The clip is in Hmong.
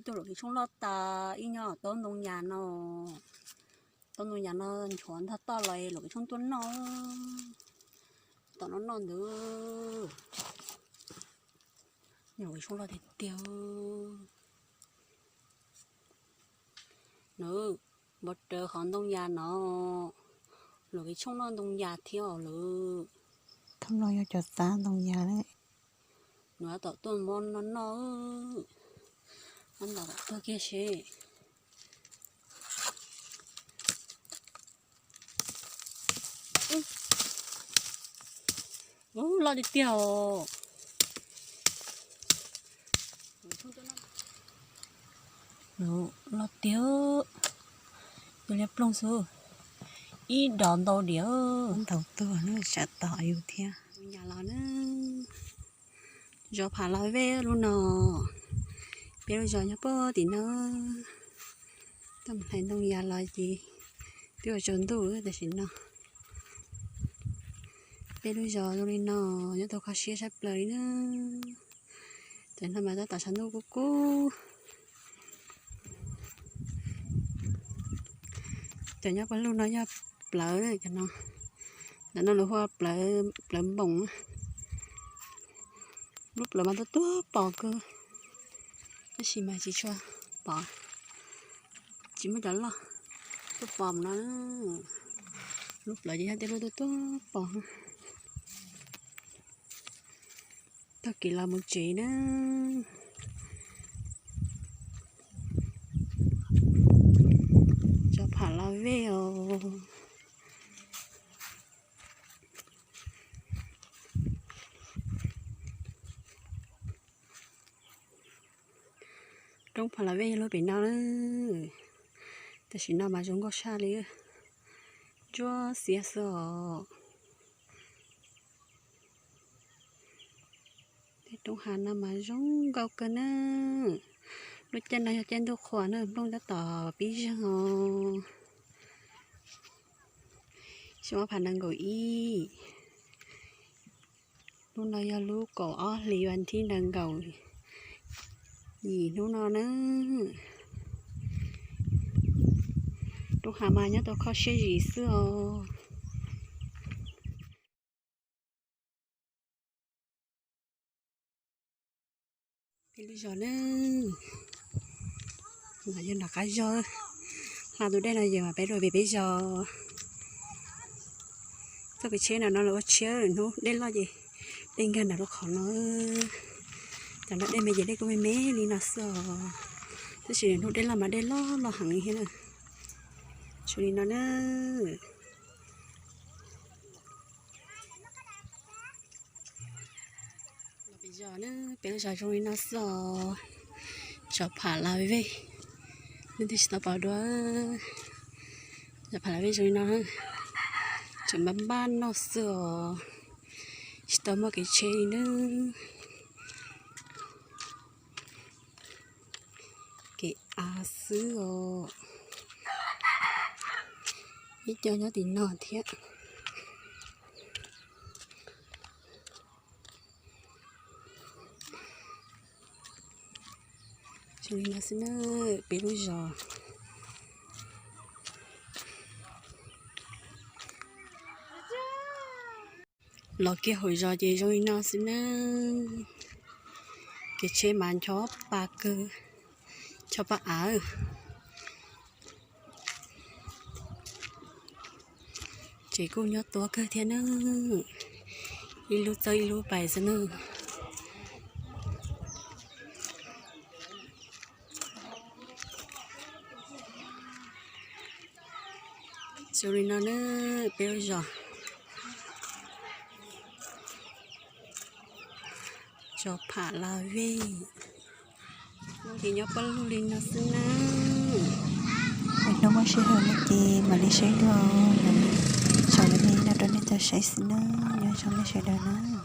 Tuaj luam kev tshoob loj tas ib nyob taub ntoo yas no. Taub ntoo yas no nchuav ntog toj los luam kev tshoob tuaj noj. Tom no noj ntawd. Luam kev tshoob loj tiag tiag. Nws npau raws qhov ntoo yas no. Luam kev tshoob noj ntoo yas thiab os lawm. Thoob no yog cov txav ntoo yas. Nws tom tuaj npau no noj. Ab, ntam kom tuag kiag seb. Ub, loj tiag tiag os. Loj tiag. Tus liab ploog xwb. Ib dos ntau diam. Ntau tuag na, tsam tom yus thiab. Yas los na. Zos Pham Las Vej lub no. Peb lub zos nyob puag tim no. Tuaj mus hlais ntoo yas los ces twb yuav tsaus ntuj tam sim no. Peb lub zos zoo li no, nyob tau kho siab sab plaws li na. Cov no mas tab tom tshav ntuj kub kub. Cov nyob puag lug no yog plawv cov no. Ntawm no lawv hu ua plawv npoos. Lub plawv mas tuaj tuag pom kawg, tab sis mas tsis tshua pom, tsis muaj cov loj tuaj pom no. Lub plawv ces yog tej lub tuaj tuag pom. Taug kev los mus tsev na. Zos Pham Las Vej os. Roob Pham Las Vej yog lub pem no na. Tam sim no mas zoo nkauj tshaj li, ntsuab xiab xwb os. Tej roob hav no mas zoo nkauj kawg na. Lub caij no yog caij ntuj qhua na, nplooj tab tom pib zeeg os. Xyoo ob phav nees nkaum ib. Hnub no yog lub kaum ob hlis vas thib nees nkaum yim hnub no na. Roob hav mas nyob tau kho siab zim xwb os. Peb lub zos na, yog nram qab zog, hla tus dej no ces mas peb dua pem peb zos. Txoj kev tsheb no no lawv ua tshiab, hnub dej loj ces dej nkag nram lub qhov no. Cov no dej me ces dej kuj me me li no xwb os, tab sis hnub dej loj mas dej loj loj heev li thiab na. Zoo li no na. Peb zos na, peb lub zos zoo li no xwb os. Zos Pham Las Vej, nej twb tsis tau pom dua. Zos Pham Las Vej zoo li no, tseem npaj npaj noj xwb os, tsis tau muaj kev tsheb li na. Kev av xwb os. Ib co nyob tim no thiab. Zoo li no xwb na, peb lub zos. Los kiag hauv zos ces zoo li no xwb na. Kev tsheb mas ncho pa kawg, ncho pa av. Tsev kuj nyob tuab kawg thiab na, ib lub txawb ib lub pais xwb na. Zoo li no na, peb lub zos, zos Pham Las Vej. Ces nyob pab lug li no xwb na. Hnub muaj sij hawm no ces mam li saib dua, mam li tso li no rau nej tau saib xwb na. Nyob zoo nej sawv daws na.